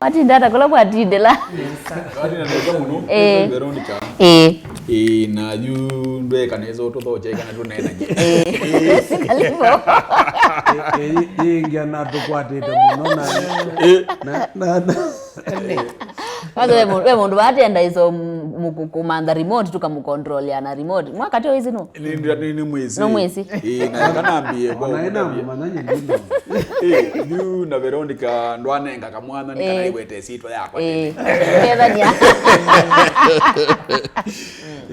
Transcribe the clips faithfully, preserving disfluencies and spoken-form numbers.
Atinda ata kũla kwatindĩla. Atina nesa mũno. Eh. Veronica. Eh. Eh, na yu ndweka nesa ũtũthokya kana tũneenanye. Eh. Karibu. Ĩngĩ na tũkwatĩte mũno na Eh. na na na Kwanza we mu- we mũndũ watenda iso mũkũmantha remote tukamũkontrolea na remote. Mwaka tio izi no. Nĩ nĩ- nĩ mwĩsĩ. No mwĩsĩ. Eh, na kana mbie kwa Ona ĩna mũndũ mũmanya nyĩndĩ. Eh, yu na Veronica ndwanenga kamwana nĩ kana Eh. Iwete sitwa yakwa Eh, tene. Kethania.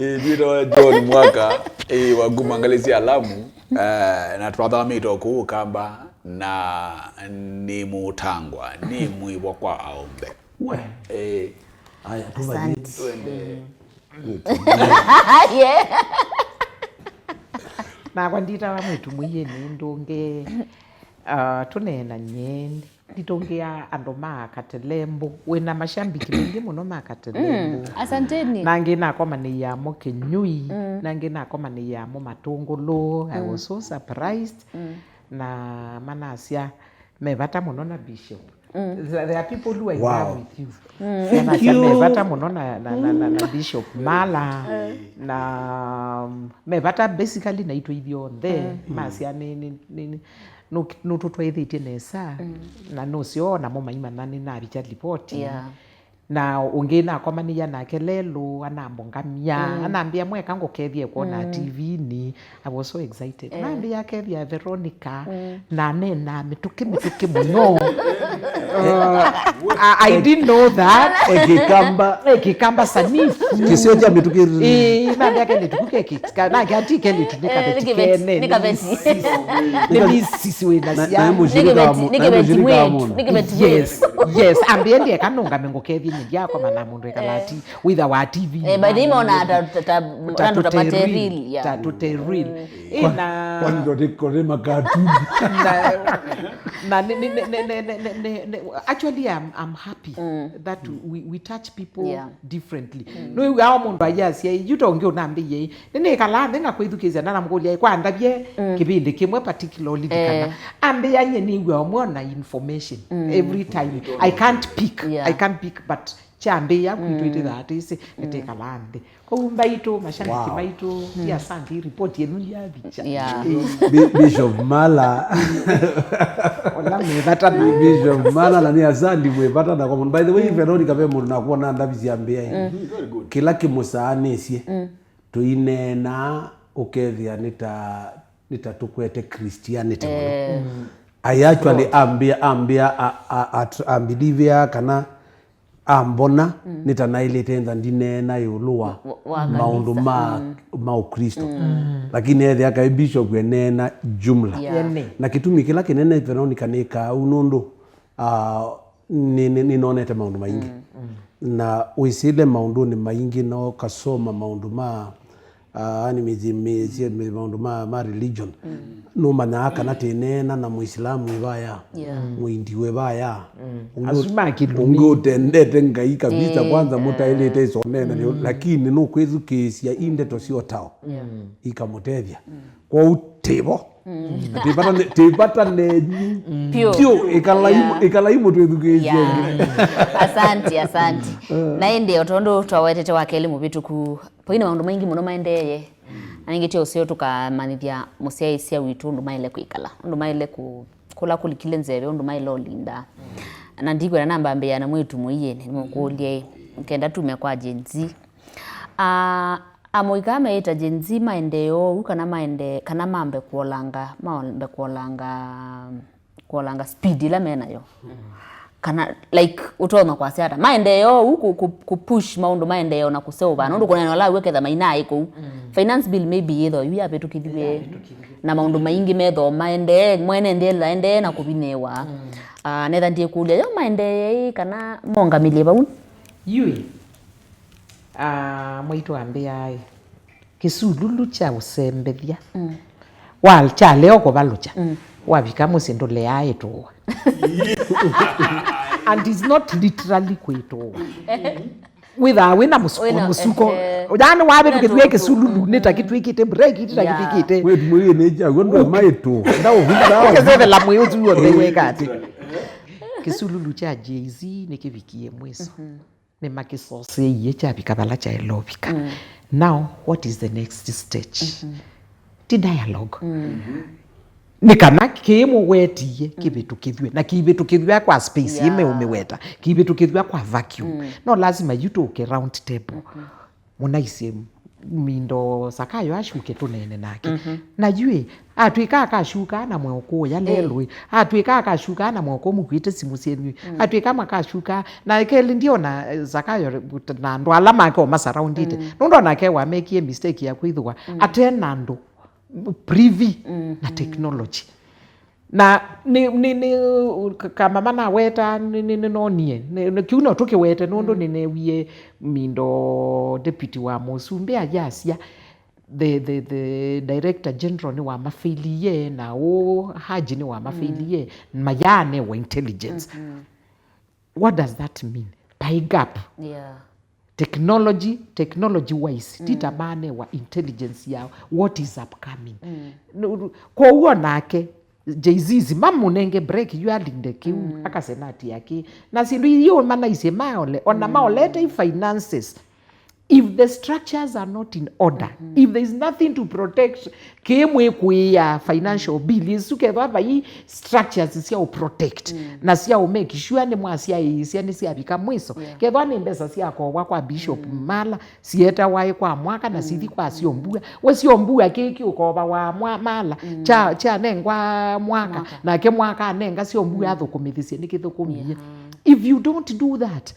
Eh, njĩtawa John Mwaka, eh, wa kuma Ngalĩsya Alamu, eh, na twathamĩte o kũu Kamba, na nĩ mũtangwa, nĩ mwĩvo kwa aombe. We. Eh, Aya, tũvathi. Asante. Twende. Yeah. Nakwa nditawa mwĩtu mũiĩ nĩ ndũnge, uh, tũneenany'e. Nditũngĩa andũ ma Katelembũ. Wĩna mashambiki maingĩ mũno ma Katelembũ. Mm, asanteni. Nangĩ nakomanĩia mo Kĩnyui, mm, nangĩ nakomanĩia mo Matũngũlũ. I was so surprised. Mm. Na manasya me vata mũno na Bishop. Mm. There there are people who are in Wow. love with you. Mm. Manasya me vata mũno na, na, na, na, na Bishop Mala. Na, um, me vata basically naitũ ithyonthe. Mm. Masya nĩ, nĩ, nĩ, nĩ, nũ- nũtũtwaĩthĩtye nesa, mm, na nũseo namo maimanya nĩnavikya livoti. Yeah. Na ũngĩ nakomanĩia nake lelũ, anambũngamya, mm, anambĩa, "Mweka ngũkethie kwona, mm, T V-nĩ." I was so excited. Eh. Nambĩa, "Kethia Veronica," mm, na nena mĩtũkĩ mĩtũkĩ mũno. Uh, I, I didn't know that. Ekikamba. Ekikamba sanifu. Kisio kya mĩtũkĩ. Eh, nambĩa kelĩtu kukeki. Ka- na kiati kelĩtu nĩ Eh, kaveti nĩ kĩveti, kene, nĩ nĩ kaveti. Misisi. Nĩ misisi wĩ na Na- ciana. Naye mũshirika Nĩ kĩveti, wa mũ- nĩ naye kĩveti mũshirika wa mwĩtu, mũndũ. Nĩ kĩveti Yes, yes. Ambĩa ndieka nũngame ngũkethie nyĩndĩ yakwa mana mũndũ ekalati witha wa T V. Eh, by the way, maona ta- ta- ta- ta- andũ ta tũte real, real, yeah. Ta tũte real. Mm. Eh, Kwa- na- kwani tũte- tũte makatuni? Na- na- nĩ- nĩ- nĩ- nĩ- nĩ- nĩ- nĩ- nĩ- actually, I'm, I'm happy Mm. that we, we touch people Yeah. differently. Mm. Nĩwĩw'aa mũndũ ayasya, "Yu ta ũngĩ ũnambĩie, nĩnĩkalaa nthĩ ngakwĩthukĩĩsya." Nanamũkũlya, "Kwa ndavye Mm. kĩvĩndĩ kĩmwe particularly Eh. kana ambĩa nyie nĩw'a ũmwe na information Mm. every time. I can't pick. Yeah. I can't pick, but kyambĩĩa kwitũ Mm. ĩtĩthaa tĩsĩ, Mm. nĩtĩkalaa nthĩ." Kwoou mbaitũ, mashabiki Wow. maitũ, Mm. ya Sunday report yenu yavicha. Yeah. Eh. Bi- Bishop Mala. Ola me vata na Bishop Mala na nĩ asandi mwĩ vata na kwa mũndũ. By the way, Veronica, ve mũndũ nakuona ndavi syambĩa. Mm. Very good. Kĩla kĩmũsaanĩsye. Mm. Tũineenaa ũkethĩa nĩ ta nĩ ta tũkwete Christianity mũno. Eh. I actually ambĩa ambĩa a- a- at- ambelivea kana ambona Mm. nĩ ta naĩlĩte ntha ndineena ĩũlũ wa Wa- wa maũndũ kanisa. ma Mm. ma Ũkristo. Mm. Lakini ethĩa kaĩ bishop eneena jumla. Yeah. Ene. Na kĩtumi kĩla kĩnene Veronica nĩkaa ũu nũndũ ah, nĩ- nĩ- nĩnonete maũndũ maingĩ. Mm, mm. Na wĩsĩle maũndũnĩ maingĩ na ũkasoma maũndũ ma ah, ani mĩsyĩ- mĩsyĩ- mĩ- maũndũ ma, ma religion. Mm. Nũmanyaa kana tĩneena na Mũisilamu ĩvaya, Yeah. Mũindi wĩvaya. Mm. Ũngĩ Asu ma kĩlumi. Ũngĩ ũtendete Ngai kabisa, Eh, kwanza eh. Mũtaĩlĩte isonena nĩ- Mm. lakini nũkwĩthukĩĩsya i ndeto syotao Yeah. ikamũtethya. Mm. Kwoou tĩvo. Mm. Tĩvata ne- tĩvata nenyu. Pyo. Pyo, ĩkalai Yeah. ĩkalai mũtwĩthukĩĩsye. Yeah. Asante, asante. Na ĩndĩ o tondũ twawetete wa kelĩ mũvĩtũku, paina maũndũ maingĩ mũno maendeeye. Na ningĩ tyo ũseo tũkamanyĩthya mũsyaĩĩsya witũ ũndũ maĩle kwĩkala, ũndũ maĩle kũ- kũla kũlikile nzeve, ũndũ maĩle ũlinda. Na ndikwenda nambambĩĩa na mwĩĩtu mũiĩ, nĩmũkũlye ĩ, kenda tume kwa Gen Z. Ah, amũika meĩta Gen Z maendee oou kana maende- kana mambe kuolanga, mambe kuolanga, kuolanga speed ĩla menayo. Kana, like, ũtonya kwasya ata maendee oou ku- ku- kupush maũndũ maendee ona kũseũva nũndũ kũneena ũla w'o ketha mainaĩ kũu. Finance bill maybe yĩthoo yu yavĩtũkithiw'e na maũndũ maingĩ methoo maendee, mwene nthĩ ela endee na kũvinĩwa. Ah, netha ndiĩkũlya yo maendee ĩ kana mongamĩlye vau? Yui. Ah, mwaitũ ambĩaĩ, kĩsululu kya ũsembethya. Mm. Wa kyalea kũvalũkya. Mm. Wavika mũsyĩ ndũleaa ĩtũũa. And it's not literally kwĩtũũa. Wĩthaa wĩna mũsuko, wĩna mũsuko. Ehe. Yaani wavĩtũkĩthw'e kĩsululu, nĩ ta kĩtwĩkĩte break, nĩ ta kĩtwĩkĩte. Wĩtu mwĩĩ nĩ kya wendo maitũ. Ndaũvitha. Ũkĩsethela mwĩĩ ũsu w'onthe weka atĩ. Kĩsululu kya Jay-Z nĩkĩvikie mwiso. Nĩmakĩsoseie kyavika vala kyaĩle ũvika. Now, what is the next stage? Ti dialogue. Nĩ kana kĩĩ mũwetie kĩvĩtũkĩthw'e, na kĩivĩtũkĩthw'a kwa space ĩĩ meũmĩweta, kĩivĩtũkĩthw'a kwa vacuum. No lazima yu tũke round table. Mũnaisye Mindo Sakayo ashuke tũneene nake. Na yu ĩ, atw'ĩka akashuka na mweo kũũya lelũ ĩ, atw'ĩka akashuka na mweo mũkuĩte simũ syenyu ĩ, atw'ĩka makashuka, na kelĩ ndiona, eh, Sakayo na andũ ala make o masaraundĩte. Nũndũ onake wamekie mistake ya kwĩthĩwa ate na andũ privy na technology. Na nĩ, nĩ, nĩ, ka-, kamama naweta, nĩ, nĩ, nĩnonie. Nĩ, nĩ, kĩu no tũkĩwete nũndũ nĩneewie Mindo deputy wa mũsumbĩ ayasya, the, the, the director general nĩwamafailie, na ũ Haji nĩwamafailie, mayaanewa intelligence. What does that mean? Pay gap. Yeah. Technology, technology wise, ti ta maanewa intelligence ya what is upcoming. Kwoou onake Jay-Z mamũnenge break yu alinde kĩu, akasenatia kĩ. Na syĩndũ iu manaisye maole, ona maolete i finances. If the structures are not in order, if there is nothing to protect, kĩĩ mwĩkũĩa financial bill isu, kethwa vai structures sya ũ protect na sya ũ make sure nĩmwasyaĩĩsya nĩsyavika mwiso. Kethwa nĩ mbesa syakowa kwa bishop Mala, sietawa ĩ kwa mwaka na sithi kwa syombua. We syombua kĩĩ kĩũkovawa mwa-, Mala, kya, kyanengwa mwaka, nake mwaka anenga syombua athũkũmĩthĩsye nĩkĩthũkũmie. If you don't do that,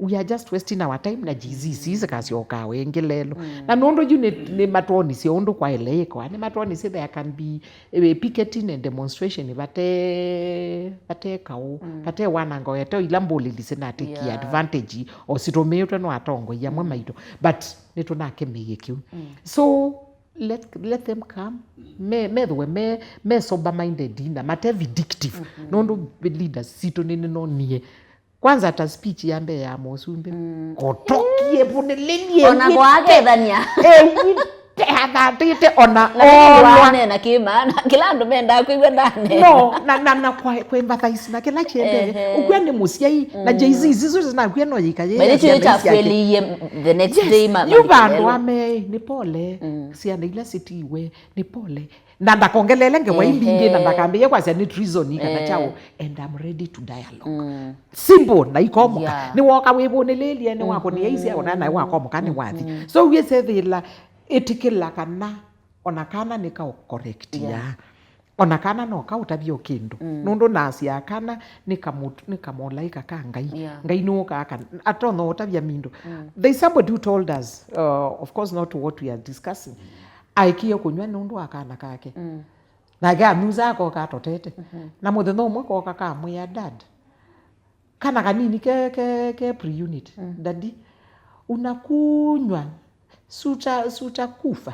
we are just wasting our time na Jay-Z sikasyoka wengĩ lelũ. Na nũndũ yu nĩ, nĩmatwonisye ũndũ kwaĩle ĩkwa, nĩmatwonisye there can be, eh, picketing and demonstration vate, vate kaũ, vate wananga wete ila mbũlĩli sina take advantage o sitũmĩĩtwe no atongoi amwe maitũ. But nĩtũnakemeie kĩu. So let, let them come. Me, methwe me, me sober minded na mate vindictive. Nũndũ leaders sitũ nĩnĩnonie. Kwanza ta speech ya mbee ya mũsumbĩ. Kotokie vunĩlĩlie. Ona kwakethania. Ewite athatĩte ona olwa. Ndanena kĩmaana. Kĩla andũ mendaa kwĩw'a ndanena. No, na, na, na kwa, kwa empathize na kĩla kĩendee. Ũkw'a nĩ mũsyai. Na Jay-Z, zisu zinakw'a no yĩka yĩ. Mene kĩu kyafuelĩie the next day. Yu vandũ ame, nĩ pole. Syana ila sitiwe, nĩ pole. Na ndakongelele ngewa imbingĩ na ndakambĩĩe kwasya nĩ treason kana kyaũ, and I'm ready to dialogue. Simple, na ikomoka. Nĩwoka wĩvũnĩlĩlye, nĩwakũnĩa isi ona naĩ wakomoka nĩwathi. So wĩsethĩla ĩtĩkĩla kana ona kana nĩkaũcorrectia. Ona kana no kaũtavye o kĩndũ. Nũndũ nasya kana nĩkamũ-, nĩkamũlaĩka ka Ngai. Ngai nĩwũkaa kana atonya ũtavya Mindo. There's somebody who told us, uh, of course not what we are discussing, aĩkĩe kũnyw'a nũndũ wa kana kake. Nake amusa akoka atotete. Na mũthenya ũmwe koka kamwĩa, "Dad, kana kanini ke, ke, ke pre-unit. Daddy, unakunywa, suta, suta kufa."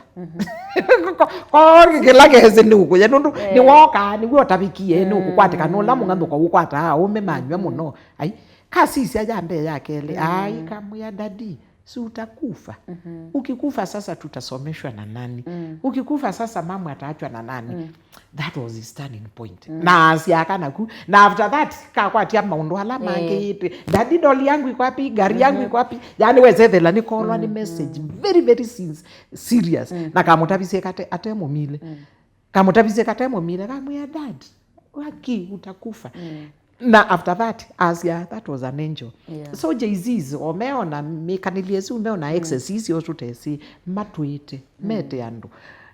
Ko, ko kĩla kesi nĩ ũkũya, nũndũ nĩwokaa, nĩw'o ũtavĩkie, nĩ ũkũkwatĩka, nũla mũng'anthũko ũkwataa aũme manyw'a mũno. Ai, kasisya ya mbee ya kelĩ, ai, kamwĩa, "Daddy, si utakufa? Ukikufa sasa tutasomeshwa na nani? Ukikufa sasa mama ataachwa na nani?" That was his turning point. Na asya kana ku. Na after that, kakwatia maũndũ ala mangĩ ĩtĩ. "Daddy, doll yangu iko wapi? Gari yangu iko wapi?" Yani wesethela nĩkolwa nĩ message very, very sins-, serious. Na kamũtavisye kate, ate mũmile. Kamũtavisye kate mũmile, kamwĩa, "Dad, waki utakufa." Na after that, asya, "That was an angel." So Jay-Z's, o meona mĩkanĩlye ĩsu, meona excess icio tũtesĩ, matwĩte, mete andũ.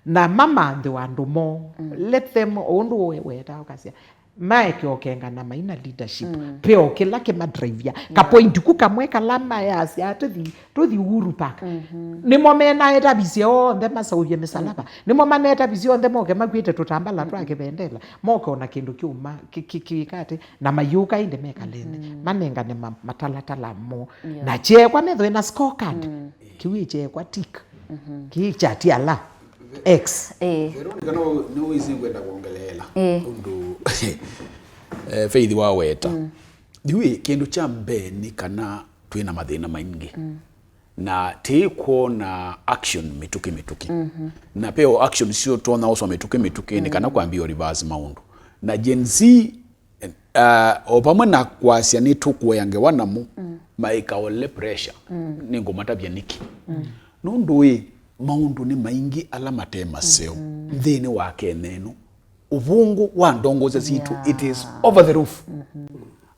Na mamanthĩwa andũ moo. Let them, o ũndũ we-, weta ũkasya, maeke ũkengana maina leadership. Peo kĩla kĩmadrivia. Ka point ku kamwe kala mayasya, "Tũthi, tũthi Uhuru Park." Nĩmo menaetavisye onthe masaũvye mĩsalaba. Nĩmo maneetavisye onthe moke makwĩte tũtambala twa kĩvendela. Moke ona kĩndũ kĩuma, kĩ-, kĩ-, kĩkate, na mayũka ĩndĩ mekale nthĩ. Manengane ma-, matalatala mo. Na kyekwa methwe na scorecard. Kĩu ĩkyekwa tick. Kĩĩ kya tiala. X. Ĩĩ. Veronica, no, no wĩsĩ ngwenda kwongeleela ũndũ, eh, Faith waweta. Yu ĩ, kĩndũ kya mbee nĩ kana twĩ na mathĩna maingĩ. Na tĩkwona action mĩtũkĩ mĩtũkĩ. Na peo action sio twona ũswa mĩtũkĩ mĩtũkĩ nĩ kana kwambia reverse maũndũ. Na Gen Z, eh, Ah, o vamwe na kwasya nĩtũkũea ngewa namo, maikaole pressure. Nĩngũmatavya nĩkĩ. Nũndũ ĩ, maũndũ nĩ maingĩ ala mate maseo nthĩnĩ wa Kenya ĩno. Ũvũngũ wa ndongosi sitũ, it is over the roof.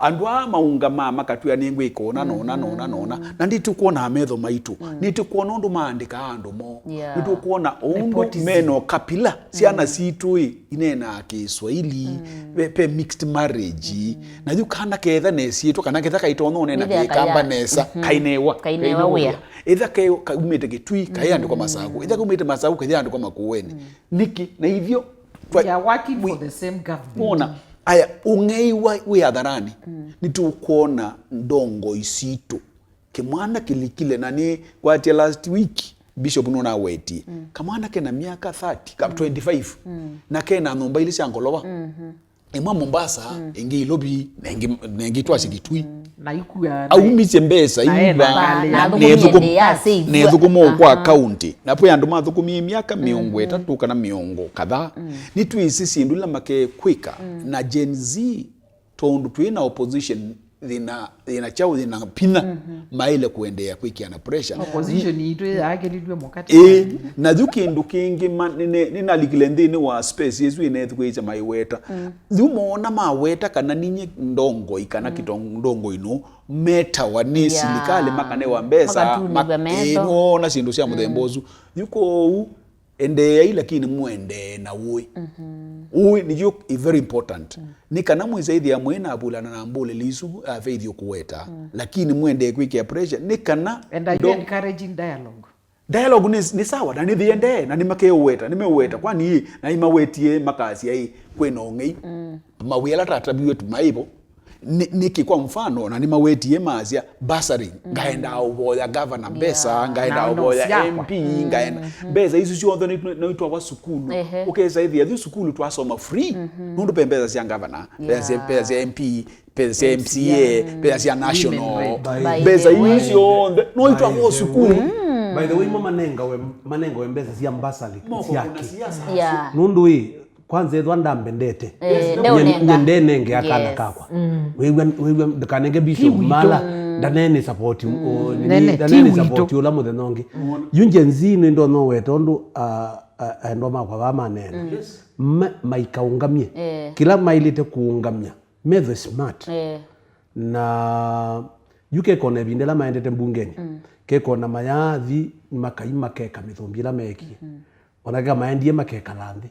Andũ aa maũngamaa makatwĩa, "Nĩngwĩka ũna na ũna na ũna na ũna, na nĩtũkwona metho maitũ, nĩtũkwona ũndũ maandĩkaa andũ moo, nĩtũkwona ũndũ mena ũkapila." Syana sitũ ĩ, ineenaa Kĩswaili, ve, ve mixed marriage, na yu kana ketha nesyĩtwa, kana ketha kaitonya ũneena Kĩkamba nesa, kainewa, kainewa wĩa. Ĩtha ke, kaumĩte Kĩtui, kaĩandĩkwa Masaku, ĩtha kaumĩte Masaku, kaĩandĩkwa Makueni. Nĩkĩ? Na ithyĩ twa- We are working for the same government. Wona, aya, ũng'ei wa, wĩ atharani, nĩtũkwona ndongoi sitũ. Kĩmwana kĩlikile, na nĩ kwatia last week, Bishop nũnawetie. Kamwana kena myaka thirty, ka twenty-five, na kena nyũmba ilĩ sya ngolova. Ĩmwe Mombasa, ĩngĩ Ilovi, na ĩngĩ, na ĩngĩ twasye Kĩtui. Na ikua aumisye mbesa na ena iva, ngalĩ ya na mũndũ. Nethũkũm-, nethũkũma kwa county. Na pwe andũ mathũkũmie myaka mĩongo ĩtatũ kana mĩongo kadhaa. Nĩtwĩsĩ syĩndũ ila makekwĩka. Na Gen Z, tondũ twĩ na opposition, thĩna, thĩna kyaũ, thĩna pinya, maĩle kũendeea kwĩkĩa na pressure. Opposition yitũ yakĩlilw'e mũkate. Ĩĩ, na yu kĩndũ kĩngĩ ma-, nĩ-, nĩ-, nĩnalikile nthĩnĩ wa space ĩsu ĩnethukĩĩsya maiweta. Yu moona maweta kana ninyie ndongoi kana kĩtong-, ndongoi no metawa nĩ silikalĩ, makanewa mbesa, makatunĩw'a metho. Ĩĩ, nĩwona syĩndũ sya mũthemba ũsu. Yu kwoou, endeeai, lakini mũendee na ũĩ. Ũĩ nĩyo is very important. Nĩ kana mwĩsa ĩthĩa mwĩ na avulana na mbũlĩli isu aveithyo kũweta, lakini mũendee kwĩkĩa pressure, nĩ kana And are you ndo- encouraging dialogue? Dialogue nĩ, nĩ sawa, na nĩthiendee, na nĩmakeũweta, nĩmeũweta, kwani ĩ, na imawetie makasya ĩ, kwĩna ũng'ei. Mawĩa ala tataviwe tu maivo, nĩ, nĩkĩ kwa mfano, na nĩmawetie masya, bursary, ngaenda ũvoya governor mbesa, ngaenda ũvoya M P, ngaenda, mbesa isu syonthe nĩ, noitwawa sukulu. Ehe. Ũkesa ĩthĩa, thi sukulu twasoma free, nũndũ pe mbesa sya governor, mbesa sya, mbesa sya M P, mbesa sya M C A, mbesa sya national, mbesa isu syonthe noitwawa sukulu. By the way, mo manengawe, manengawe mbesa sya bursary syake. Yeah. Nũndũ ĩ, kwanza ethwa ndambendete. Eh, nye, ndeũnenga. Nye ndenenge akana kakwa. Wĩw'a, wĩw'a, ndakanenge bishop mala, ndanene support, o, nini, ndanene support ũla mũthenya ũngĩ. Yu Gen Z nĩ ndonya ũweta ũndũ, a, a, aendwa makwa vaa manena. Ma-, maikaũngamie. Eh. Kĩla mailĩte kũũngamya, metho smart. Eh. Na yu kekona ĩvinda ĩla maendete mbungenĩ, kekona mayathi makai makeka mĩthũmbi ĩla meekie. Ona keka maendie makekala nthĩ,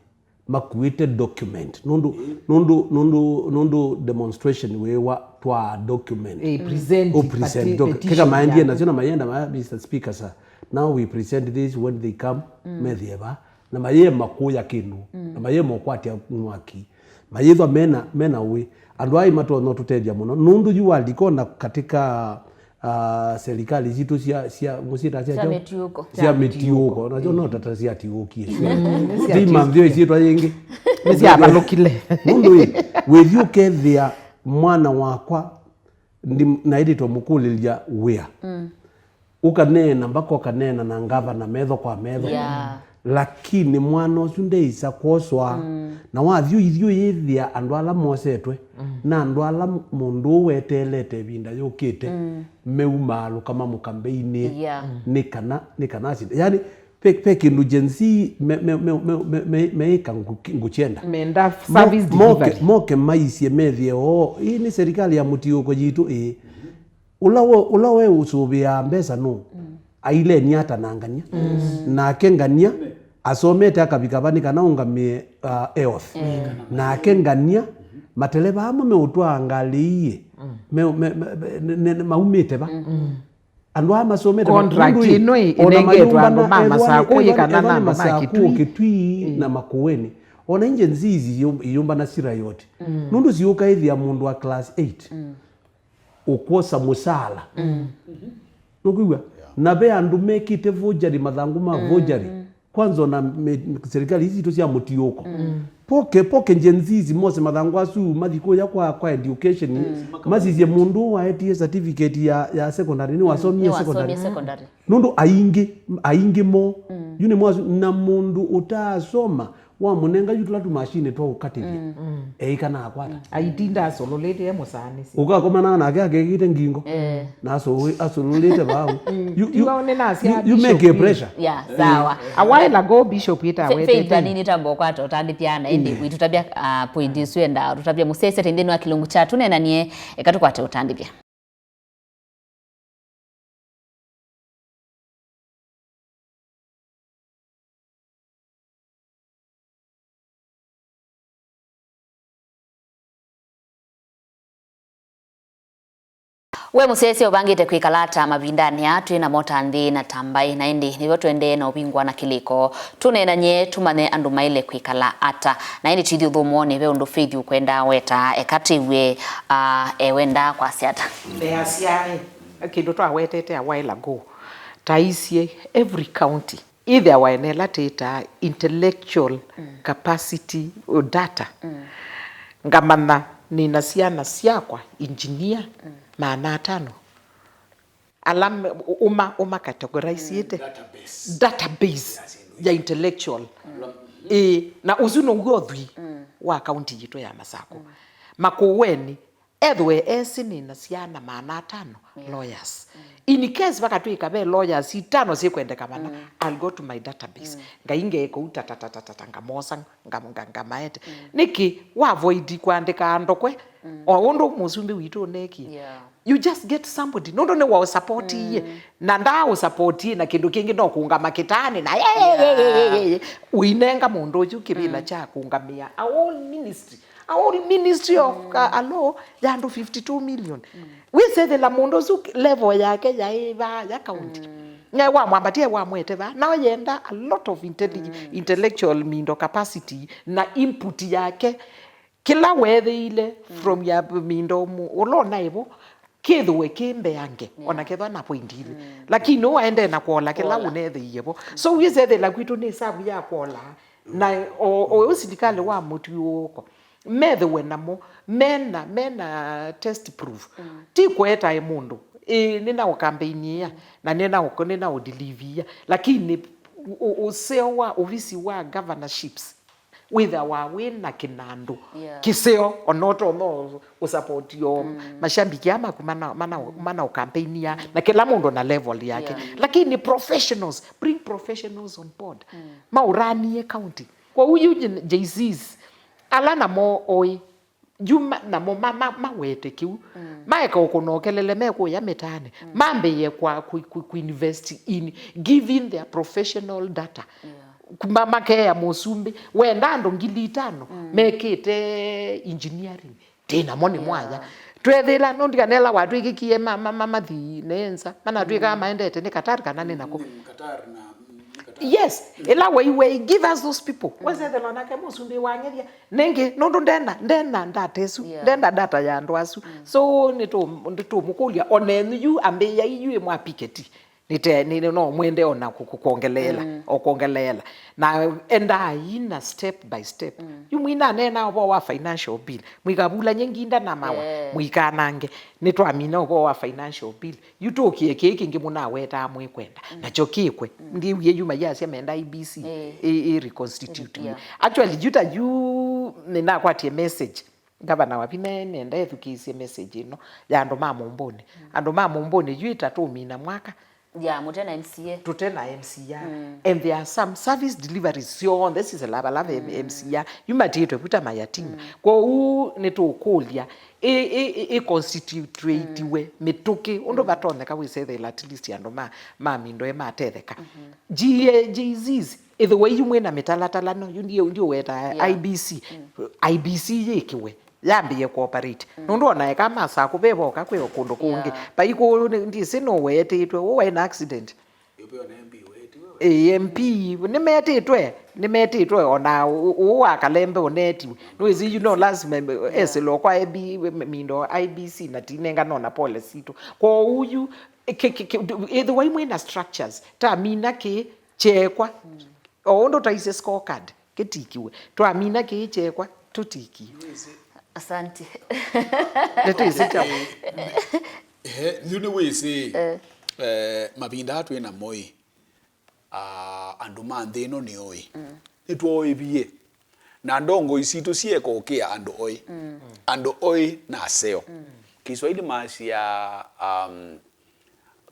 makuĩte document. Nũndũ, nũndũ, nũndũ, nũndũ demonstration wĩwa twa document. Eh, present, present doc-, keka maendie nasyo na mayenda ma, Mister Speaker, sir, now we present this, when they come, methĩe va, na mayĩe makũya kĩndũ, na mayĩe mokwatya mwaki, mayĩthwa mena, mena ũĩ. Andũ aa matonya ũtũtethya mũno, nũndũ yu walika ona katika, ah, serikali sitũ sya, sya, mũsyĩta sya, sya mĩtiũko. Sya mĩtiũko. Nasyo no tata syatiũkie. Ti manthio isyĩtwa yĩngĩ. Nĩsyavalũkile. Nũndũ ĩ, wĩthi ũkethĩa mwana wakwa, ndi-, naĩlĩtwe mũkũlĩlya wĩa. Ũkaneena mpaka ũkaneena na ngavana metho kwa metho. Yeah. Lakini mwana ũsu ndeĩsa kwoswa. Na wathi ũithi ũyĩthĩa andũ ala mosetwe, na andũ ala m-, mũndũ ũũ weteelete ĩvinda yũkĩte, meumaalũka mamũkambeinĩ. Yeah. Nĩ kana, nĩ kana asinde. Yani, ve, ve kĩndũ Gen Z me, me, meĩka ngũ-, ngũkyenda. Menda service delivery. Moke, moke maisye methĩe oo, ĩĩ nĩ serikali ya mũtiũko yitũ, ĩĩ. Ũla we, ũla we ũsũvĩaa mbesa nũ? Aileni ata na ngania? Nake ngania asomete akavika va nĩ kana ũngamĩe, uh, health. Nake ngania, mateleva amwe meũtwaa ngalĩ ii, me, me, me, me, ne, ne, maumĩte va? Andũ aa masomete va? Contract ĩno ĩ, ĩnengetwe andũ ma Masaku ĩ kana na andũ ma Kitui? Kitui na Makueni. Ona inje nzizi iyũmbana sira yote. Nũndũ siũkaĩthĩa mũndũ wa class eight ũkwosa mũsaala. Nũkwĩw'a? Na ve andũ mekĩte forgery, mathangũ ma forgery. Kwanza ona me-, serikali ici sitũ sya mũtiũko. Poke, poke Gen Z ici mose mathangũ asu, mathi kũya kwa, kwa education, masisye mũndũ ũũ waetie certificate ya, ya secondary, nĩwasomie secondary. Nũndũ aingĩ, aingĩ mo, yu nĩ mwasu, na mũndũ ũtaasoma, Wamũnenga yu tũla tũmashini twa ũkatĩthya, mm, eĩka na akwata. Aitinda asũlũlĩte e mũsaanĩsye. Ũkakomana nake akekĩte ngingo. Eh. Na asũlũ-, asũlũlĩte vau. You, you, you, you make a pressure. Yeah, sawa. A while ago Bishop ĩtawetete. Faith, anini tambo kwata ũtandĩthya na ĩndĩ, mm, itũtavya, uh, point isu enda tũtavya mũsese nthĩnĩ wa kĩlungu kya tunenanie, eka tũkwate ũtandĩthya. We mũsyaĩĩsya ũvangĩte kwĩkala ata mavindanĩ aa twĩ namo ta nthĩ na ta mbaĩ? Na ĩndĩ nĩvo tũendee na ũvingũa na kĩlĩko. Tũneenany'e tũmanye andũ maĩle kwĩkala ata. Na ĩndĩ tũithi ũthũmũonĩ, ve ũndũ Faith ũkwenda weta, eka twĩw'e, ah, ewendaa kwasya ata. Easya, kĩndũ twawetete a while ago, taisye every county ĩthĩawa ĩna ĩla twĩtaa intellectual capacity data. Ngamanya nĩna syana syakwa engineer maana atano ala me- ũma ũma categorizeĩte database ya intellectual. Ĩĩ, na ũsu now'o ũthwii wa kaunti yitũ ya Masakũ. Makueni, ethĩwe esĩ nĩna syana maana atano lawyers. In case vakatw'ĩka ve lawyers itano syĩkwendeka vana, I'll go to my database. Ngai ngeeka ũu tatatatatata, ngamosa, nga- nga- ngamaete. Nĩkĩ wa avoid kũandĩka andokwe o ũndũ mũsumbĩ witũ ũneekie? Yeah. You just get somebody nũndũ nĩwaũsapotiie, na ndaaũsapotiie na kĩndũ kĩngĩ, no kũngama kĩtaanĩ na yeyeyeyeyeye ũinenga mũndũ ũyu kĩvĩla kya kũngamĩa a whole ministry. A whole ministry of, uh, a law ya andũ fifty two million. Wĩsethela mũndũ ũsu level yake yaĩ vaa ya county. Nae wamwambatia wamwete vaa, nao yenda a lot of intelli- intellectual mindo capacity na input yake. Kĩla weethĩile from ya mindo mu- ũla ũnaĩ vo kĩthĩwe kĩ mbeange, ona kethwa na point ilĩ. Lakini ũaendee na kwola kĩla ũneethĩie vo. So wĩsethela kwitũ nĩ savu ya kwola. Na o, o ũsilikali wa mũtwiũũko methĩwe namo mena, mena test proof. Ti kũetae mũndũ, ĩĩ, nĩnaũkampeiniĩa na nĩnaũ- nĩnaũdeliviia, lakini ũ- ũseo wa ovisi wa governorships wĩthĩawa wĩ na kĩnandũ kĩseo, ona ũtonya ũ- ũsapoti o mashambiki aa maku mana, mana, manaũkampeinia, na kĩla mũndũ na level yake. Lakini professionals, bring professionals on board, maũranie county. Kwoou yu Gen- Gen Zs ala namo oĩ, yu ma- namo ma- ma- mawete kĩu, maeka ũkũna ũkelele mekũya mĩtaanĩ, mambĩĩe kwa ku- ku- kuinvest in giving their professional data. Ma- makeea mũsumbĩ, wenda andũ ngili itano mekĩte engineering, tĩ namo nĩ mwanya. Twethĩla nũndũ kana ĩla watwĩkĩkie ma- ma- ma- mathi nĩ nza, manatwĩkaa maendete nĩ Qatar kana nĩ nakũ? Yes, ĩla waiwei, give us those people. Wesethela nake mũsumbĩ wang'ethya nĩngĩ, nũndũ ndena, ndena data ĩsu, ndena data ya andũ asu. So nĩtũ- nĩtũmũkũlya, onenyu yu ambĩĩai yu ĩmwa piketi. Nĩte- nĩ- no mwende ona kũ- kũ- kwongeleela, o kwongeleela. Na endai na step by step. Yu mwinaneenaa ũvoo wa financial bill, mwikavulany'e nginda na mawa, mũikanange. Nĩtwamina ũvoo wa financial bill. Yu tũkie kĩĩ kĩngĩ mũnawetaa mwĩkwenda. Nakyo kĩkwe. Ndiwie yu mayasya menda I B C ĩ- ĩ reconstitutiwe. Actually, yu ta yu nĩnakwatie message. Ngavana wa Vine nenda ethukĩĩsye message ĩno ya andũ ma Mũmbũnĩ. Andũ ma Mũmbũnĩ yu ĩtatũmina mwaka. Ya, mũte na M C A. Tũte na M C A. And there are some service deliveries syonthe siselavalava M C A. Yu matiĩtwe vuta mayatima. Kwoou nĩtũkũlya ĩ- ĩ- ĩ- ĩconstitutiwe mĩtũkĩ ũndũ vatonyeka wĩsethela at least andũ ma, ma Mindoe matetheka. G A G Zs, ĩthĩwa iyu mwĩ na mĩtalatala no, yu ndiũ- ndiũweta I B C. I B C yĩkĩwe, yambĩĩe kuoperate. Nũndũ ona eka masakũ ve voka kwĩ o kũndũ kũngĩ. Vai kũũ nĩ- ndĩsĩ nũweetĩtwe, ũũ waĩ na accident. Ĩĩ, M P nĩmetĩtwe, nĩmetĩtwe ona ũ- ũũ wa Kalembe ũneetiwe. Nĩwĩsĩ yu no lazima esĩlwa kwa I B, Mindo I B C na tinengana ona pole sitũ. Kwoou yu, kĩ- kĩ- kĩ- ĩthĩwa imwe na structures, tamina kĩĩ kyeekwa. O ũndũ taisye scorecard kĩtikiwe, twamina kĩĩ kyeekwa tũtikie. Asante. Nĩtwĩsĩ kyaũ? Ehe, yu nĩwĩsĩ, eh, mavinda aa twĩ namo ĩ, ah, andũ ma nthĩ ĩno nĩo ĩ, nĩtwoĩvie Na ndongoi sitũ syĩeka ũkĩa andũ oĩ. Andũ oĩ na aseo. Kiswahili masya, um,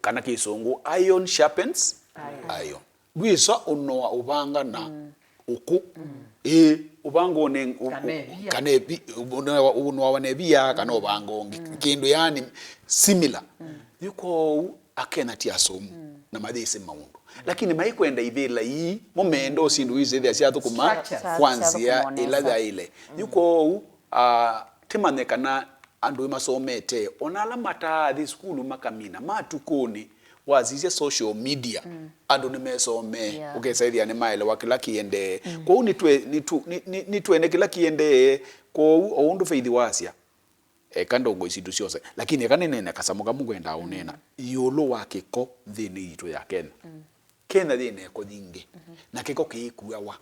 kana Kĩsũngũ, iron sharpens iron. Ndwĩsa ũnoa ũvanga na ũkũ. Ĩĩ, ũvanga ũne-, ũ-, Kana ĩvia. Kana ĩvi-, ũnoa-, ũnoawa na ĩvia, kana ũvanga ũngĩ. Kĩndũ yani similar. Yu kwoou, Akenya ti asomu na mayĩsĩ maũndũ. Lakini maikwenda ivĩla ii, mo meenda o syĩndũ ii syĩthĩa syathũkũma Structures. Kwa nzĩa ĩla yaĩle. Yu kwoou, ah, tĩmanye kana andũ masomete, ona ala mataathi sukulu makamina, matukũnĩ, wasisya social media, andũ nĩmesomee, Yeah. ũkesa ĩthĩa nĩmaelewa kĩla kĩendee. Kwoou nĩtwe-, nĩtu-, nĩ-, nĩ-, nĩtwene kĩla kĩendee, kwoou o ũndũ Faith wasya, eka ndongoi sitũ syose. Lakini eka nĩnene kasamũ kamwe ngwendaa ũneena ĩũlũ wa kĩko nthĩnĩ yitũ ya Kenya. Kenya yĩna ĩko yingĩ, na kĩko kĩikuawa.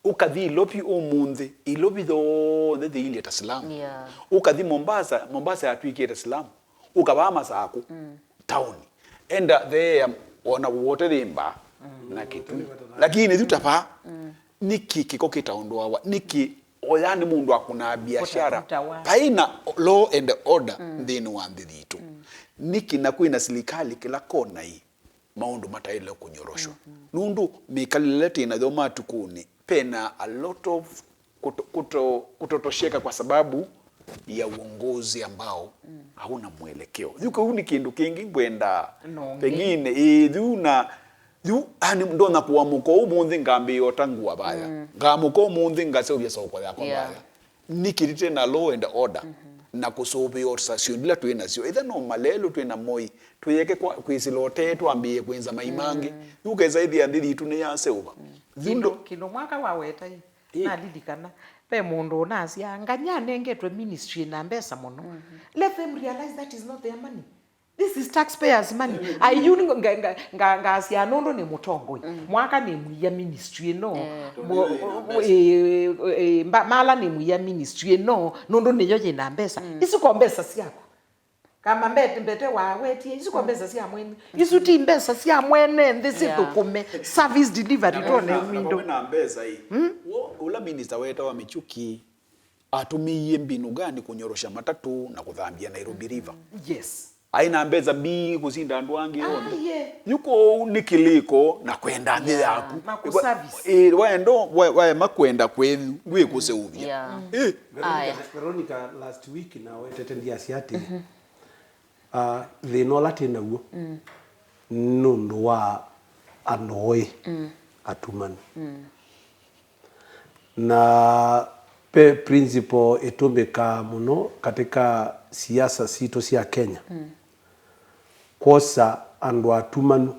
Ũkathi Ilovi ũmũnthĩ, Ilovi yonthe yĩilye ta slum. Yeah. Ũkathi Mombasa, Mombasa yatw'ĩkie ta slum. Ũkavaa Masakũ, taoni. Enda theea ona wote thĩmba na kĩtu. Lakini yu ta vaa, nĩkĩ kĩko kĩtaondoawa? Nĩkĩ oya nĩ mũndũ akũnaa biashara? Kũtavutawa. Paina law and order nthĩnĩ wa nthĩ yitũ. Nĩkĩ na kwĩna silikalĩ kĩla kona ii? Maũndũ mataĩle kũnyoroshwa. Nũndũ mĩkalĩle twĩ nayo matukũnĩ, pena a lot of kuto-, kuto-, kutotosheka kwa sababu ya uongozi ambao hauna mwelekeo. Yu kĩu nĩ kĩndũ kĩngĩ ngwenda No, pengine, ĩĩ, yu na, yu, ani, ndona kũamũka ũmũnthĩ ngambĩĩa ũtangua vaya. Ngamũka ũmũnthĩ ngaseũvya soko yakwa Yeah. vaya. Nĩkĩ tũte na law and order na kũsũvĩa syĩndũ ila twĩ nasyo? Ĩtha no malelũ twĩ na moi, tũyeke kwa-, kwĩsĩla ũtee twambĩĩe kwĩnza mai mangĩ. Yu ũkesa ĩthĩa nthĩ yitũ nĩyaseũva. Yu Kĩndũ, ndo- kĩndũ mwaka waweta ĩ, Ĩ. nalilikana, ve mũndũ ũnasya, "Ngany'a anengetwe ministry na mbesa mũno." Let them realize that is not their money. This is taxpayers' money. Ai, yu nga, nga, nga, ngasya nũndũ nĩ mũtongoi. Mwaka nĩmwia ministry ĩno. Eh. Mo-, Nũndũ yĩna mbesa. Eh, eh, mba-, mala nĩmwia ministry ĩno, nũndũ nĩyo yĩna mbesa. Isu ko mbesa syaku. Kama mbete, mbete wawetie, isu ko mbesa sya mwene. Isu ti mbesa sya mwene nthĩ Yeah. sithũkũme. Service delivery Na tone mwena, na windo. Mwena mbesa ĩ. Wo, ũla minister wetawa Michuki, atũmĩie mbinu gani kũnyorosha matatũ na kũthambia Nairobi River? Yes. Aĩ na mbesa mbingĩ kũsinda andũ angĩ onthe. Aye. Yu kũu nĩ kĩlĩko na kwenda nthĩ Yeah, yaku. na kũservice. Ĩ, waenda, wa-, waema kwenda kwenyu, ndwĩkũseũvya. Yeah. Ĩ. Veronica, Aya. Veronica last week nawetete ndiasya atĩ, ah, thĩna ũla twĩ naw'o nĩ ũndũ wa andũ oĩ atumanu. Na ve principle ĩtũmĩkaa mũno katika siasa sitũ sya Kenya, kwosa andũ atumanu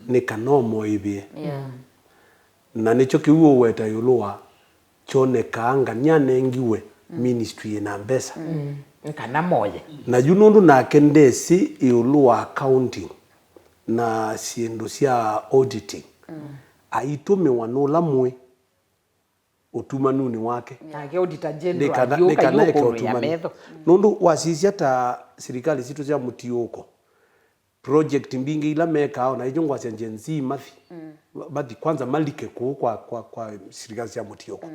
nĩ kana ũmoĩvĩe. Yeah. Na nĩkyo kĩu ũweta ĩũlũ wa kyonekaa anga nĩanengiwe ministry ĩna mbesa. Kana moye. Na yu nũndũ nake ndesĩ ĩũlũ wa accounting na syĩndũ sya auditing, aitũmĩwa nũla mũĩ ũtumanunĩ wake. Nake Auditor General Nĩ kana, nĩ ayũka kana eke yũkũlũ ya ũtumanu. metho. Nũndũ wasisya ta silikalĩ sitũ sya mũtiũko, project mbingĩ ila mekaa, ona ĩngĩ ngwasya Gen Z mathi, mathi kwanza malike kũu kwa, kwa, kwa silikalĩ sya mũtiũko.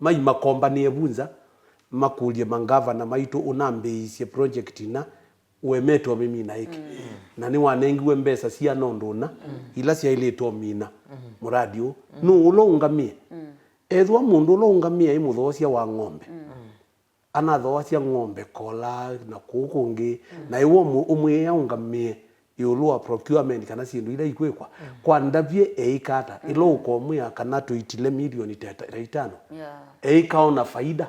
Mai makombanĩe vu nza, makũlye mangavana maitũ ũnambĩĩisye project ina, ũemetwe ũmĩmina ĩkĩ. Na nĩwanengiwe mbesa siana ũndũ ũna, ila syaĩlĩte ũmina mũradi ũũ. Nũũ ũla ũũngamĩe? Ethĩwa mũndũ ũla ũũngamĩe aĩ mũthoosya wa ng'ombe, anathoosya ng'ombe kola na kũu kũngĩ, na ĩwe ũmũ-, ũmwĩĩa ũngamĩe ĩũlũ wa procurement kana syĩndũ ila ikwĩkwa. Kwa ndavye eĩka ata? Ĩla ũkomwĩa kana tũitile milioni ta, ta itano. Yeah. Eĩkaona faida.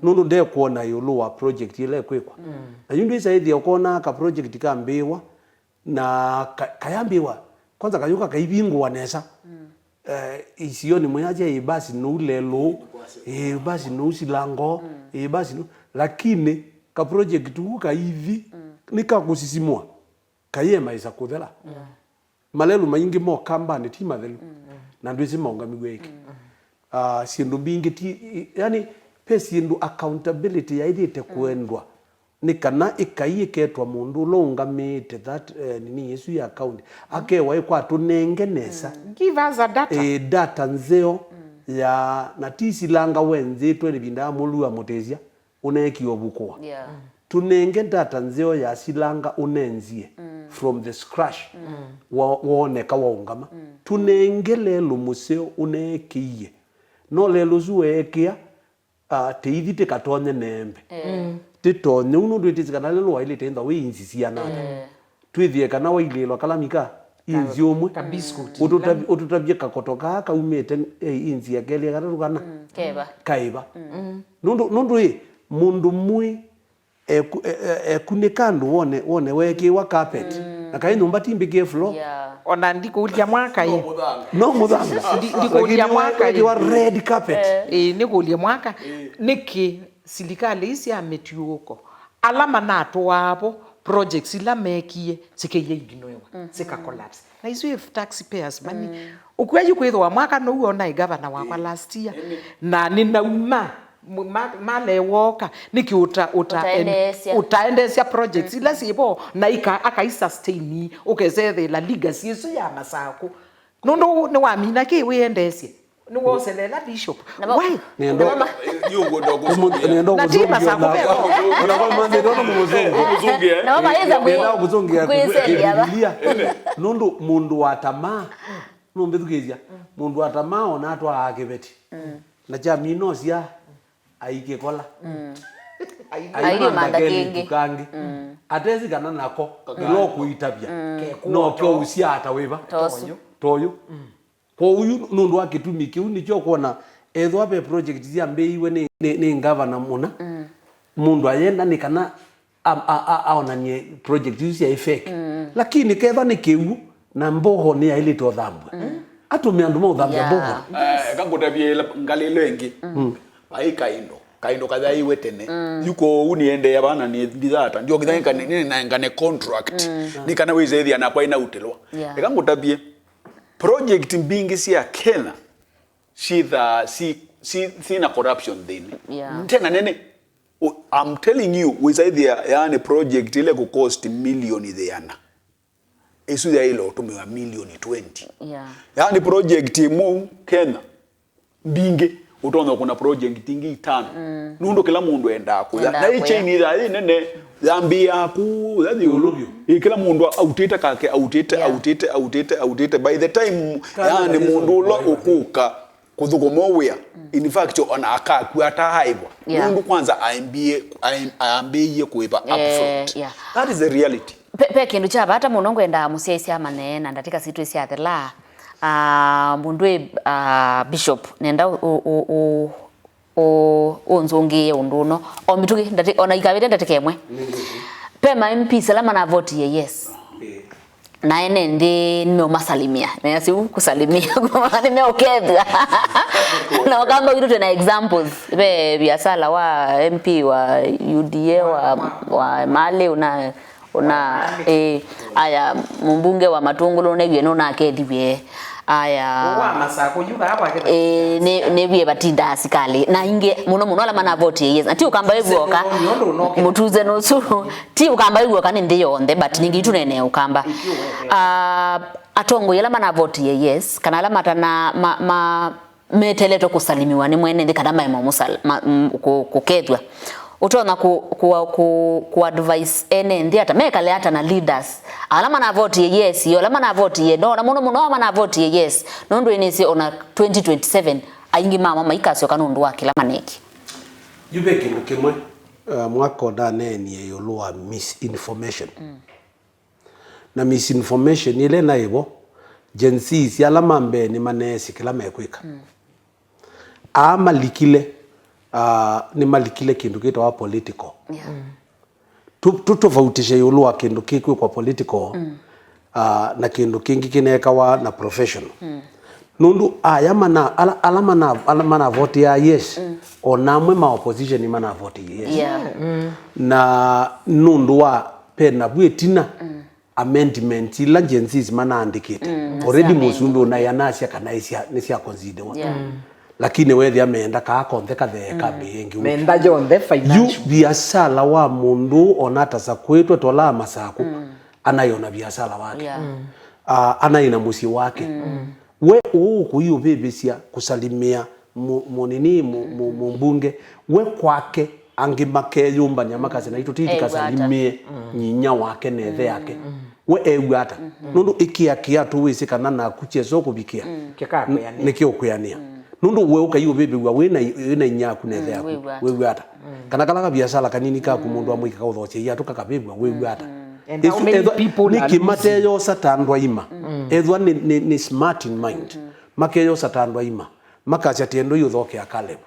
Nũndũ ndekwona ĩũlũ wa project ĩla ĩkwĩkwa. Na yu ndwĩsa ĩthĩa ũkonaa ka project kambĩĩwa, na ka-, kayambĩĩwa, kwanza kayũka kaivingũwa nesa. Eh, isionĩ mũyasya ĩ basi nũu lelũ, ĩ basi nũu silango, ĩ basi nũu, lakini ka project kau kaithi, nĩ ka kũsisimũa, kayĩemaĩsa kũthela. Malelũ maingĩ mo kambanĩ ti mathelu, na ndwĩsĩ maũngamiw'e ĩkĩ. Ah, syĩndũ mbingĩ ti, i-, yani, ve syĩndũ accountability yaĩlĩte kũendwa. Nĩ kana ĩkai ĩketwa mũndũ ũla ũũngamĩĩte that, eh, nini ĩsu ya account, akewa ĩkwatũnenge nesa. Give us a data. Eh, data nzeo. ya, na ti silanga wenzĩtwe nĩ vinda ya mũlua mũtĩsya, ũneekie ũvukũa. Yeah. Tũnenge ndata nzeo ya silanga ũnenzie from the scratch, wa- wooneka waũngama. Tũnenge lelũ mũseo ũneekĩie. No lelũ ũsu weekĩa, ah, tĩithi tĩkatonye neembe. Tĩtonye ũu nũndũ ĩtĩsĩ kana lelũ waĩlĩte ĩntha wĩ inzi siana ata. Twĩthĩe kana wailĩĩlwa kalamika inzi ũmwe. Ka biscuit. Ũtũtavi- ũtũtavye kakoto kaa kaumĩte, eh, inzi ya kelĩ ya katatũ kana keva. Kaĩva. Nũndũ nũndũ ĩ mũndũ mwĩ eku- e- e- ekunĩka andũ wone wone weekĩĩwa carpet. Na kaĩ nyũmba ti mbĩkĩe floor. Yeah. Ona ndikũlya mwaka ĩ. No mũthanga. Ndi- ndikũlya Lakini mwaka ĩ. Weekĩĩwa red carpet. Ĩĩ, nĩkũlye mwaka. Nĩkĩ silikalĩ ii sya mĩtiũũko ala manatũaa vo projects ila meekie sikeie ignore-wa, sika collapse? Na isu if taxpayers money. Ũkw'a yu kwĩthĩwa mwaka nũu ona ĩ gavana wakwa last year, na nĩnauma m- ma- malewoka nĩkĩ ũta- ũta- Ũtaendeesya. Ũtaendeesya projects ila syĩvo na ika- akaisustain, ũkesethela legacy ĩsu ya Masakũ. Nũndũ nĩwamina kĩ wĩendeesye? Nĩwoselela bishop. Na ma- Why? Nĩenda- na ma- Yu ngwenda ũmũ- kũsũngĩa. Nĩenda Na ti ũkũsũngĩa Masakũ ona- veva. Ona kwa mandĩ ndono mũsũngĩa. Ũmũsũngĩa. Na mama yeza Nĩenda kũsũngĩa kwĩseli ava. Biblia. Nũndũ mũndũ wa tamaa, nũmbĩthukĩĩsya, mũndũ wa tamaa ona atwaa kĩveti. Na kya minosia aikĩkola. Ailye mantha kĩngĩ. Kangĩ. Atesi kana nako ĩla ũkũitavya kekũũsya ata wĩva? Tosu. Toyu. Kwoou yu nũndũ wa kĩtumi kĩu nĩkyo ũkwona ethĩwa ve project syambĩĩiwe nĩ, nĩ, nĩ ngavana mũna, mũndũ ayenda nĩ kana a- a- a- aonanie project isu syaĩ fake. Lakini kethwa nĩ kĩw'ũ na mboho nĩyaĩlĩte ũthambw'a, atũme andũ maũthambya mboho. Eh, eka ngũtavye ĩla ngalĩlo ĩngĩ. Vai kaindo, kaindo kathaiwe tene. Yu kwoou nĩendeea vana nĩ ndithata. Ndiokitha nĩkane, nĩnengane contract. Nĩ kana wĩsethia nakwa ĩnautĩlwa. Yeah. Eka ngũtavye, project mbingĩ sya Kenya syĩthaa si- si- syĩna corruption nthĩnĩ. Yeah. Tena nene. U- I'm telling you, wĩsaithia yaani project ile kũcost milioni thĩana, ĩsu yaĩle ũtũmĩwa milioni twenty. Yeah. Yaani project ĩmwe Kenya mbingĩ, ũtonya kũna project ingĩ itano. Nũndũ kĩla mũndũ endaa kũya. Endaa Na ĩ kũya. Chain ĩthaa yĩ nene, yambĩĩa kũya ĩũlũ vyũ. Ĩ, kĩla mũndũ autĩte kake, autĩte, Yeah. autĩte, autĩte, autĩte. By the time, Kana yaani nĩ mũndũ ũla ũkũka kũthũkũma wĩa, in fact, ona akakua ataaĩvwa. Yeah. Nũndũ kwanza aambie- aambĩĩie kũĩva Eh, upfront. Yeah. That is the reality. Pe, pe kĩndũ kya vata mũno ngwendaa mũsyaĩĩsya amanye na ndatĩka sitũ syathela. Ah, mũndũ ĩ, ah, Bishop, nenda ũ- ũ- ũ- ũ- ũ- ũnzũngĩĩe ũndũ ũno. O mĩtũkĩ, ndati- ona ikavĩte ndatĩka ĩmwe. Pe ma M Ps ala manavotie yes. Na ene nthĩ nĩmeũmasalimia. Measya ũu kũsalimia nĩmeũkethw'a. Na ũkamba witũ twĩ na examples. Ve viasala wa M P wa U D A wa, wa Malĩ ũna, ũna, eh, aya, mũmbunge wa Matũngũlũ nĩwie nũnakethiw'e. Aya. Ũũ wa Masakũ yu vaa kwake. Eh, nĩ, nĩwie vatindaa sikalĩ. Na ingĩ, mũno mũno ala manavotie yes. Na ti ũkamba wĩw'oka. Mũtuze nũsu. Ti ũkamba wĩw'oka nĩ nthĩ yonthe, but ningĩ itũneenea ũkamba. Ah, atongoi ala manavotie yes, kana ala matana ma, ma, meteletwe kũsalimĩwa nĩ mwene nthĩ kana maema mũsal- ma, m- kũ- kũkethw'a. Ũtonya kũ- kũ- kũ- kũ advise ene nthĩ ata mekale ata na leaders ala manavotie yes, ĩĩ, ala manavotie no, na mũno mũno ala manavotie yes, nũndũ ĩnĩsĩ ona twenty twenty-seven aingĩ mamo maikasyoka nũndũ wa kĩla maneekie. Yu ve kĩndũ kĩmwe, uh, Mwako ndaneenie ĩũlũ wa misinformation. Na misinformation ĩla ĩnaĩ vo, Gen Zs ala ma mbee nĩmaneesĩ kĩla mekwĩka. Aa malikile, ah, nĩmalikile kĩndũ kĩtawa political. Yeah. Tũ- tũtofautishe ĩũlũ wa kĩndũ kĩkwĩkwa political, ah, na kĩndũ kĩngĩ kĩnekawa na professional. Nũndũ aya mana- ala, ala mana- ala manavotea yes, o na amwe ma opposition manavotea yes. Yeah. Na nũndũ wa pena vu ĩtina, amendments ila Gen Zs manaandĩkĩte. Already mũsumbĩ ũnaĩ anasya kana isya- nĩsya considerwa. Yeah. Lakini wethĩa meenda kaa konthe kathee kambĩĩe ĩngĩ. Meenda yonthe yu financial. Viasala wa mũndũ ona atasakũĩtwe tola Masakũ, anaĩ ona viasala wake. Yeah. Ah, anaĩ na mũsyĩ wake. We ũũ kũiũvĩvĩsya kũsalimĩa mu-, mũnini, mu-, mu-, mũmbunge, we kwake, angĩ makeyũmbany'a makasya, "Naitũ tũti tũkasalimĩe nyinya wake na ĩthe yake." We ew'a ata? Nũndũ ĩkĩa kĩatũ wĩsĩ kana naku kyesa ũkũvikĩa, nĩkĩũkwĩanĩa. Nũndũ we ũkai ũvĩvĩw'a wĩ na, wĩ na inyia yaku na ĩthe yaku, wĩw'a ata? Kana kala kaviasala kanini kaku mũndũ amũika kaũthokya iatũ kakavĩvw'a, wĩw'a ata? Ĩsu ethwa nĩkĩ mateyosa ta andũ aima? Ethwa nĩ, nĩ, nĩ smart in mind, makeyosa ta andũ aima, makasya, "Tiendo iũthokea Caleb."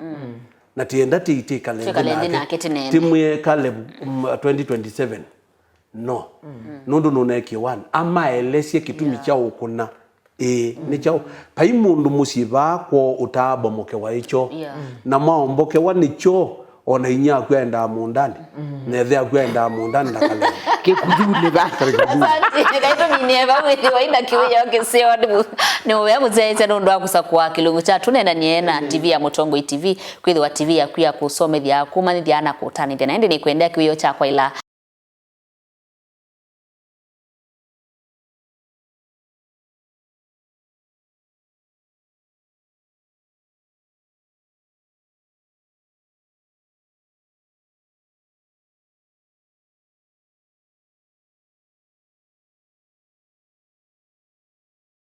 Na tienda ti, tikale nthĩ nake, timwĩe Caleb, mm, twenty twenty-seven. No. Nũndũ nũneekie one. Amaelesye kĩtumi kya ũkũna. Ĩĩ, nĩ kyaũ? Vai mũndũ mũsyĩ vaa kwoo ũtaabomokewa ĩkyo. Na mwaombokewa nĩkyo, ona inyia aku aendaa mũũndanĩ, na ĩthe aku aendaa mũũndanĩ na Caleb. Kĩkuthunĩ va. Asante. Kaitũ nĩnĩe vau wĩthĩwa ina kĩwĩoo kĩseo. Nĩ mũ-, nĩ mũvea mũsyaĩĩsya nũndũ wa kũsakũa kĩlungu kya Tũneenanie na T V ya Mũtongoi T V, kwĩthĩwa T V yaku ya kũsomethya, kũmanyĩthya na kũtanĩthya. Na ĩndĩ nĩkwendea kĩwĩoo kya kwaĩla